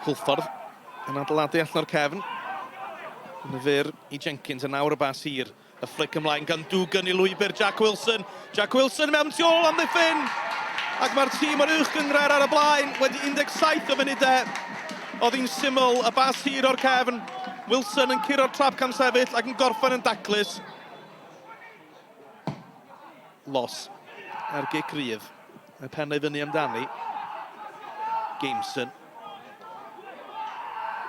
Hwlffordd yn adeiladu allan o'r cefn. Yn y fyr i Jenkins, yn awr y bas hir. Y fflic ymlaen gan Dugan i lwybr Jack Wilson. Jack Wilson mewn tu ôl amddiffyn! Ac mae'r tîm o'r uwch gynghrair ar y blaen wedi 17 o funudau. Oedd hi'n syml, y bas hir o'r cefn. Wilson yn curo'r trap camsefyll ac yn gorffen yn daclus. Los ar gic rydd. Y pen ei fyny amdani. Gameson.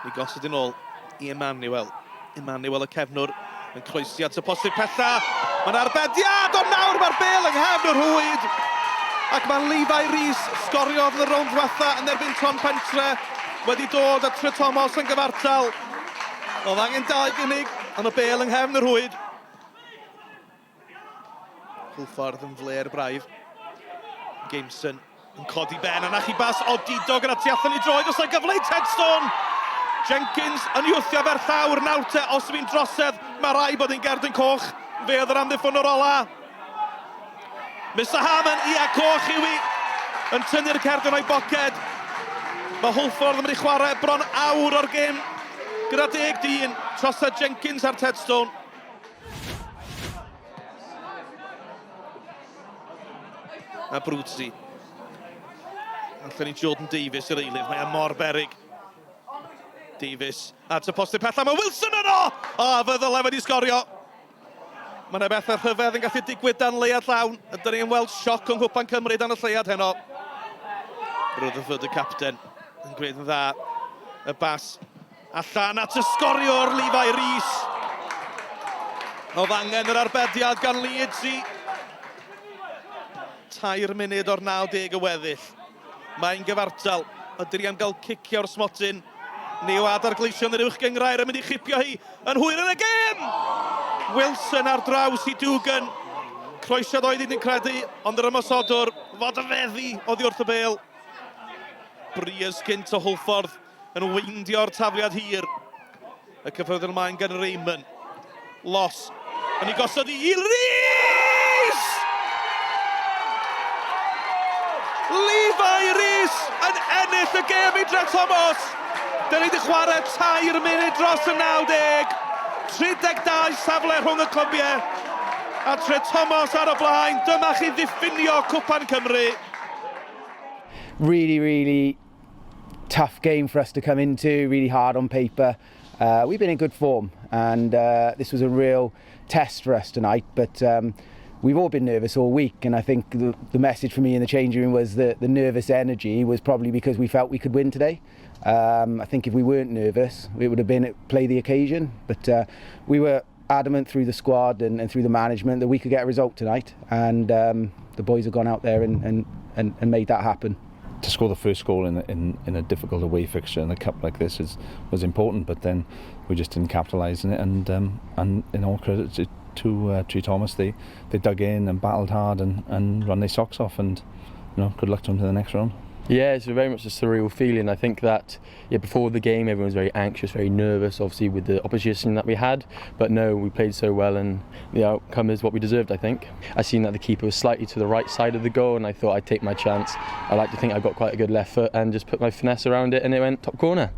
Ni gosod yn ôl i Emmanuel. Emmanuel y cefnwr yn croesi at y postyn pella. Mae'n arbediad, ond nawr mae'r bel yng nghefn y rhwyd. Ac mae Levi Rees sgoriodd yn y rownd ddiwetha yn erbyn Ton Pentre wedi dod at Trethomas yn gyfartal. Oedd angen dau gynnig, ond y bel yng nghefn y rhwyd. Hwlffordd yn fler braidd. Gameson yn codi ben yna chi bas odidog gyda tu allan i droed os yna gyfle i Ted Stone. Jenkins yn ei wthio fer llawr nawr te os yw'n drosedd mae rai bod yn gerdyn coch fe oedd yr amddiffynwr ola. Mr Harmon, ia coch yw i yn tynnu'r cerdyn o'i boced. Mae Hwlffordd yn mynd i chwarae bron awr o'r gêm gyda deg dyn trosedd Jenkins ar Ted Stone. A Bruzzi. Allan i Jordan Davies yr eilydd, mae e mor berig. Davies at y postyn pella, mae Wilson yno! O, fe ddylai wedi sgorio. Mae yna bethau rhyfedd yn gallu digwydd dan leiad llawn. Ydyn ni'n weld sioc yng Nghwpan Cymru dan y lleiad heno. Rutherford y capten yn gwneud yn dda. Y bas Allan at y sgoriwr, Levi Rees. Oedd angen yr arbediad gan Leeds i 3 munud o'r 90 y weddill. Mae'n gyfartal. Ydyn ni am gael cicio'r smotyn? Neu yw Adar Gleision yr uwch gynghrair yn mynd i chipio hi yn hwyr yn y gêm? Wilson ar draws i Dugan. Croesiad oedd hi'n credu, ond yr ymosodwr fod yn feddu oddi wrth y bêl. Briers gynt o Hwlffordd yn weindio'r tafliad hir. Y cyffyrdd ymlaen gan Raymond. Los. Yn ei gosod i Rees! Levi Rees yn ennill y gêm i Dre Thomas. Dyn ni wedi chwarae tair munud dros y 90. 32 safle rhwng y clybiau. A Tre Thomas ar y blaen. Dyma chi ddiffinio Cwpan Cymru. Really, really tough game for us to come into, really hard on paper. Uh, we've been in good form and uh, this was a real test for us tonight, but um, we've all been nervous all week and I think the, the message for me in the changing room was that the nervous energy was probably because we felt we could win today. Um, I think if we weren't nervous, it would have been play the occasion, but uh, we were adamant through the squad and, and through the management that we could get a result tonight and um, the boys have gone out there and, and, and, and made that happen. To score the first goal in, in, in a difficult away fixture in a cup like this is, was important, but then we just didn't capitalise on it. And, um, and in all credit to, to uh, Trethomas, they, they dug in and battled hard and, and run their socks off. And you know, good luck to them to the next round. Yeah, it's very much a surreal feeling. I think that yeah, before the game, everyone was very anxious, very nervous, obviously with the opposition that we had. But no, we played so well, and the outcome is what we deserved, I think. I seen that the keeper was slightly to the right side of the goal, and I thought I'd take my chance. I like to think I've got quite a good left foot, and just put my finesse around it, and it went top corner.